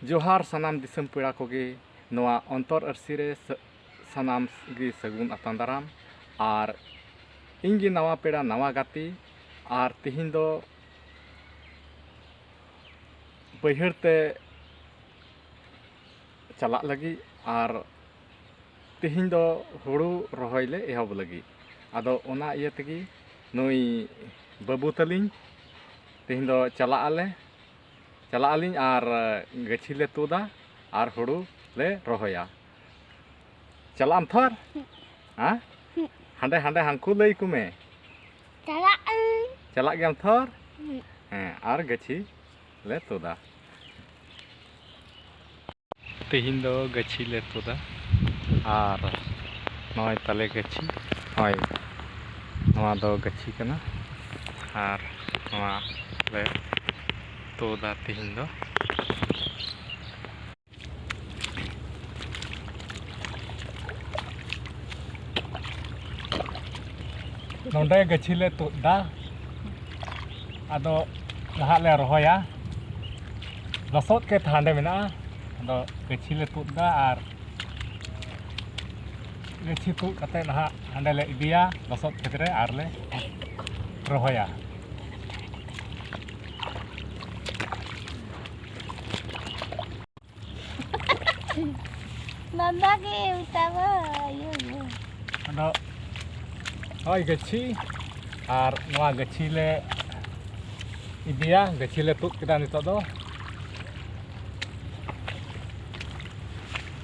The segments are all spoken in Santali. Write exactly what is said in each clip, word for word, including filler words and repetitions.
ᱡᱚᱦᱟᱨ ᱥᱟᱱᱟᱢ ᱫᱤᱥᱚᱢ ᱯᱮᱲᱟ ᱠᱚᱜᱮ, ᱱᱚᱣᱟ ᱚᱱᱛᱚᱨ ᱟᱹᱨᱥᱤ ᱨᱮ ᱥᱟᱹ-, ᱥᱟᱱᱟᱢ ᱜᱮ ᱥᱟᱹᱜᱩᱱ ᱟᱛᱟᱝ ᱫᱟᱨᱟᱢ᱾ ᱟᱨ ᱤᱧ ᱜᱮ ᱱᱟᱣᱟ ᱯᱮᱲᱟ, ᱱᱟᱣᱟ ᱜᱟᱛᱮ, ᱟᱨ ᱛᱤᱦᱤᱧ ᱫᱚ ᱵᱟᱹᱭᱦᱟᱹᱲ ᱛᱮ ᱪᱟᱞᱟᱜ ᱞᱟᱹᱜᱤᱫ, ᱟᱨ ᱛᱤᱦᱤᱧ ᱫᱚ ᱦᱩᱲᱩ ᱨᱚᱦᱚᱭ ᱞᱮ ᱮᱦᱚᱵ ᱞᱟᱹᱜᱤᱫ᱾ ᱟᱫᱚ ᱚᱱᱟ ᱤᱭᱟᱹ ᱛᱮᱜᱮ ᱱᱩᱭ ᱵᱟᱹᱵᱩ ᱛᱟᱹᱞᱤᱧ ᱛᱤᱦᱤᱧ ᱫᱚ ᱪᱟᱞᱟᱜ ᱟᱞᱮ, ᱪᱟᱞᱟᱜ ᱟᱹᱞᱤᱧ ᱟᱨ ᱜᱟᱹᱪᱷᱤ ᱞᱮ ᱛᱩᱫᱟ ᱟᱨ ᱦᱩᱲᱩ ᱞᱮ ᱨᱚᱦᱚᱭᱟ᱾ ᱪᱟᱞᱟᱜ ᱟᱢ ᱛᱷᱚᱨ? ᱦᱮᱸ? ᱦᱟᱸᱰᱮ, ᱦᱟᱸᱰᱮ ᱦᱟᱱᱠᱩ ᱞᱟᱹᱭ ᱠᱚ ᱢᱮ᱾ ᱪᱟᱞᱟᱜ ᱟᱹᱧ᱾ ᱪᱟᱞᱟᱜ ᱜᱮᱭᱟᱢ ᱛᱷᱚᱨ? ᱦᱮᱸ᱾ ᱦᱮᱸ, ᱟᱨ ᱜᱟᱹᱪᱷᱤ ᱞᱮ ᱛᱩᱫᱟ᱾ ᱛᱮᱦᱮᱧ ᱫᱚ ᱜᱟᱹᱪᱷᱤ ᱞᱮ ᱛᱩᱫᱟ᱾ ᱟᱨ ᱱᱚᱜᱼᱚᱭ ᱛᱟᱞᱮ ᱜᱟᱹᱪᱷᱤ, ᱦᱳᱭ, ᱱᱚᱣᱟ ᱫᱚ ᱜᱟᱹᱪᱷᱤ ᱠᱟᱱᱟ᱾ ᱟᱨ ᱱᱚᱣᱟ ᱞᱮ ᱛᱩᱫᱟ ᱛᱮᱦᱮᱧ ᱫᱚ᱾ ᱱᱚᱰᱮ ᱜᱟᱹᱪᱷᱤ ᱞᱮ ᱛᱩᱫ ᱫᱟ, ᱟᱫᱚ ᱱᱟᱦᱟᱜ ᱞᱮ ᱨᱚᱦᱚᱭᱟ᱾ ᱞᱚᱥᱚᱫ ᱠᱷᱮᱛ ᱦᱟᱸᱰᱮ ᱢᱮᱱᱟᱜᱼᱟ, ᱟᱫᱚ ᱜᱟᱹᱪᱷᱤ ᱞᱮ ᱛᱩᱫ ᱫᱟ ᱟᱨ ᱜᱟᱹᱪᱷᱤ ᱛᱩᱫ ᱠᱟᱛᱮ ᱱᱟᱦᱟᱜ ᱦᱟᱸᱰᱮ ᱞᱮ ᱤᱫᱤᱭᱟ ᱞᱚᱥᱚᱫ ᱠᱷᱮᱛ ᱨᱮ ᱟᱨ ᱞᱮ ᱨᱚᱦᱚᱭᱟ᱾ ᱵᱟᱵᱟ ᱜᱮ ᱢᱮᱛᱟᱢᱟ, ᱤᱭᱟᱹ, ᱤᱭᱟᱹ᱾ ᱟᱫᱚ ᱦᱳᱭ ᱜᱟᱹᱪᱷᱤ, ᱟᱨ ᱱᱚᱣᱟ ᱜᱟᱹᱪᱷᱤ ᱞᱮ ᱤᱫᱤᱭᱟ, ᱜᱟᱹᱪᱷᱤ ᱞᱮ ᱛᱩᱫ ᱠᱮᱫᱟ ᱱᱤᱛᱚᱜ ᱫᱚ᱾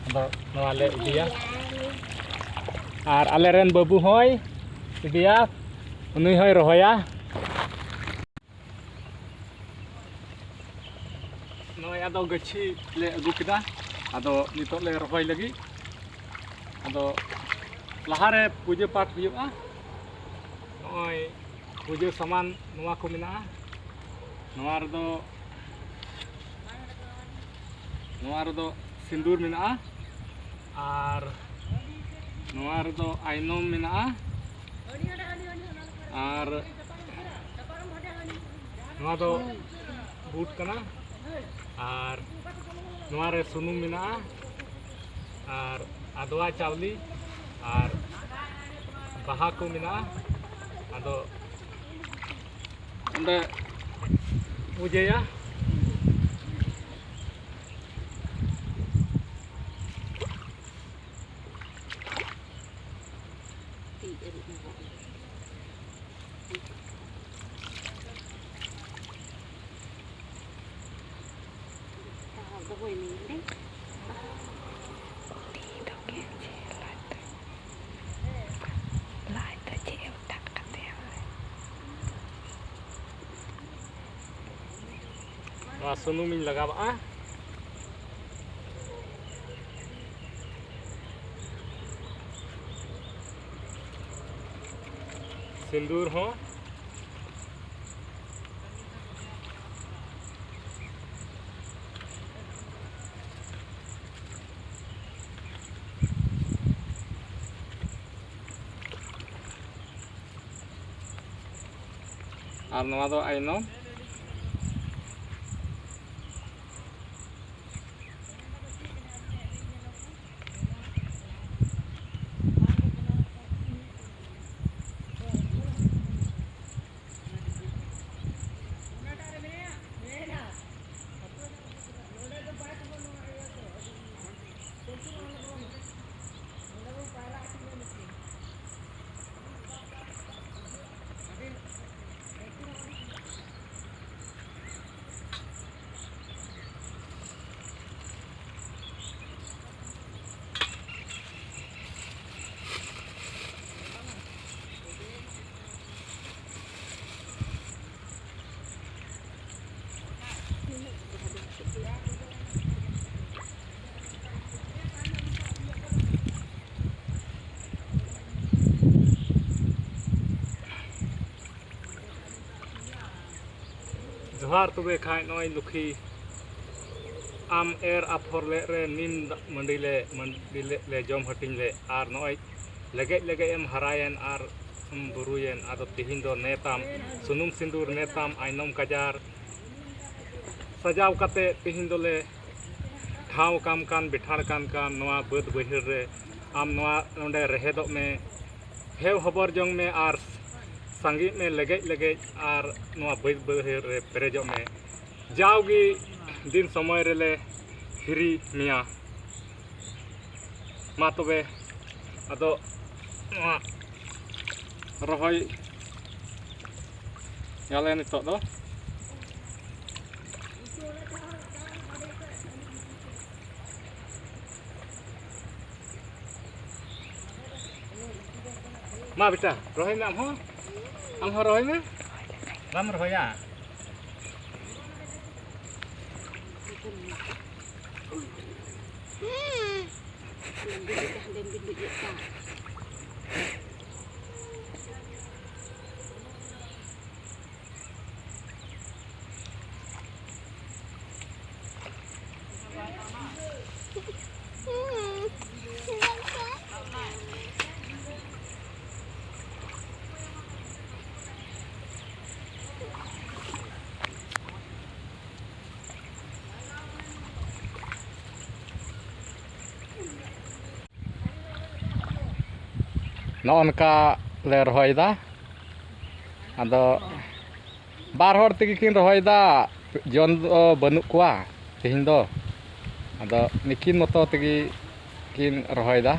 ᱟᱫᱚ ᱱᱚᱣᱟ ᱞᱮ ᱤᱫᱤᱭᱟ, ᱟᱨ ᱟᱞᱮ ᱨᱮᱱ ᱵᱟᱹᱵᱩ ᱦᱚᱸᱭ ᱤᱫᱤᱭᱟ, ᱩᱱᱤ ᱦᱚᱸᱭ ᱨᱚᱦᱚᱭᱟ᱾ ᱱᱚᱜᱼᱚᱭ ᱟᱫᱚ ᱜᱟᱹᱪᱷᱤ ᱞᱮ ᱟᱹᱜᱩ ᱠᱮᱫᱟ, ᱟᱫᱚ ᱱᱤᱛᱚᱜ ᱞᱮ ᱨᱚᱦᱚᱭ ᱞᱟᱹᱜᱤᱫ᱾ ᱟᱫᱚ ᱞᱟᱦᱟᱨᱮ ᱯᱩᱡᱟᱹ ᱯᱟᱴ ᱦᱩᱭᱩᱜᱼᱟ᱾ ᱱᱚᱜᱼᱚᱭ ᱯᱩᱡᱟᱹ ᱥᱟᱢᱟᱱ ᱱᱚᱣᱟ ᱠᱚ ᱢᱮᱱᱟᱜᱼᱟ᱾ ᱱᱚᱣᱟ ᱨᱮᱫᱚ, ᱱᱚᱣᱟ ᱨᱮᱫᱚ ᱥᱤᱸᱫᱩᱨ ᱢᱮᱱᱟᱜᱼᱟ, ᱟᱨ ᱱᱚᱣᱟ ᱨᱮᱫᱚ ᱟᱭᱱᱚᱢ ᱢᱮᱱᱟᱜᱼᱟ, ᱟᱨ ᱱᱚᱣᱟ ᱫᱚ ᱵᱩᱴ ᱠᱟᱱᱟ, ᱟᱨ ᱱᱚᱣᱟ ᱨᱮ ᱥᱩᱱᱩᱢ ᱢᱮᱱᱟᱜᱼᱟ ᱟᱨ ᱟᱫᱽᱣᱟ ᱪᱟᱣᱞᱮ ᱟᱨ ᱵᱟᱦᱟ ᱠᱚ ᱢᱮᱱᱟᱜᱼᱟ᱾ ᱟᱫᱚ ᱚᱸᱰᱮ ᱯᱩᱡᱟᱹᱭᱟ᱾ ᱞᱟᱡ ᱫᱚ ᱪᱮᱫ ᱮ ᱚᱴᱟᱜ ᱠᱟᱛᱟᱭᱟ? ᱱᱚᱣᱟ ᱥᱩᱱᱩᱢᱤᱧ ᱞᱟᱜᱟᱣᱟᱜᱼᱟ᱾ ᱥᱤᱸᱫᱩᱨ ᱦᱚᱸ᱾ ᱟᱨ ᱱᱚᱣᱟ ᱫᱚ ᱟᱭᱱᱚᱢ᱾ ᱡᱚᱦᱟᱨ ᱛᱚᱵᱮ ᱠᱷᱟᱡ ᱱᱚᱜᱼᱚᱭ ᱞᱩᱠᱷᱤ, ᱟᱢ ᱮᱨ ᱟᱯᱷᱚᱨ ᱞᱮᱫ ᱨᱮ ᱱᱤᱢ ᱫᱟᱜ ᱢᱟᱹᱰᱤ ᱞᱮ, ᱢᱟᱹᱰᱤ ᱞᱮ, ᱞᱮ ᱡᱚᱢ ᱦᱟᱹᱴᱤᱧ ᱞᱮ, ᱟᱨ ᱱᱚᱜᱼᱚᱭ ᱞᱮᱜᱮᱡ ᱞᱮᱜᱮᱡ ᱮᱢ ᱦᱟᱨᱟᱭᱮᱱ ᱟᱨ ᱮᱢ ᱵᱩᱨᱩᱭᱮᱱ᱾ ᱟᱫᱚ ᱛᱤᱦᱤᱧ ᱫᱚ ᱱᱮᱛᱟᱢ ᱥᱩᱱᱩᱢ ᱥᱤᱸᱫᱩᱨ, ᱱᱮᱛᱟᱢ ᱟᱭᱱᱚᱢ ᱠᱟᱡᱟᱨ ᱥᱟᱡᱟᱣ ᱠᱟᱛᱮ ᱛᱤᱦᱤᱧ ᱫᱚᱞᱮ ᱴᱷᱟᱶ ᱠᱟᱢ ᱠᱟᱱ, ᱵᱮᱴᱷᱟᱲ ᱠᱟᱱ ᱠᱟᱱ ᱱᱚᱣᱟ ᱵᱟᱹᱫᱽ ᱵᱟᱹᱭᱦᱟᱹᱲ ᱨᱮ ᱟᱢ ᱱᱚᱣᱟ ᱱᱚᱰᱮ ᱨᱮᱦᱮᱫᱚᱜ ᱢᱮ, ᱦᱮᱣ ᱦᱚᱵᱚᱨ ᱡᱚᱝ ᱢᱮ ᱟᱨ ᱥᱟᱸᱜᱮᱜ ᱢᱮ ᱞᱮᱜᱮᱡ ᱞᱮᱜᱮᱡ ᱟᱨ ᱱᱚᱣᱟ ᱵᱟᱹᱫᱽ ᱵᱟᱹᱭᱦᱟᱹᱲ ᱨᱮ ᱯᱮᱨᱮᱡᱚᱜ ᱢᱮ᱾ ᱡᱟᱣᱜᱮ ᱫᱤᱱ ᱥᱚᱢᱚᱭ ᱨᱮᱞᱮ ᱦᱤᱨᱤ ᱢᱮᱭᱟ᱾ ᱢᱟ ᱛᱚᱵᱮ ᱟᱫᱚ ᱱᱚᱣᱟ ᱨᱚᱦᱚᱭ ᱭᱟᱞᱮ ᱱᱤᱛᱚᱜ ᱫᱚ᱾ ᱢᱟ ᱵᱮᱴᱟ, ᱨᱚᱦᱚᱭ ᱢᱮ ᱟᱢ ᱦᱚᱸ᱾ ᱟᱢ ᱦᱚᱸ ᱨᱚᱦᱚᱭ ᱢᱮ᱾ ᱵᱟᱢ ᱨᱚᱦᱚᱭᱟ? ᱱᱚᱜᱼᱚ ᱱᱚᱝᱠᱟ ᱞᱮ ᱨᱚᱦᱚᱭᱮᱫᱟ᱾ ᱟᱫᱚ ᱵᱟᱨ ᱦᱚᱲ ᱛᱮᱜᱮ ᱠᱤᱱ ᱨᱚᱦᱚᱭᱮᱫᱟ, ᱡᱚᱱ ᱫᱚ ᱵᱟᱹᱱᱩᱜ ᱠᱚᱣᱟ ᱛᱮᱦᱮᱧ ᱫᱚ᱾ ᱟᱫᱚ ᱱᱤᱠᱤᱱ ᱢᱚᱛᱚ ᱛᱮᱜᱮ ᱠᱤᱱ ᱨᱚᱦᱚᱭᱮᱫᱟ᱾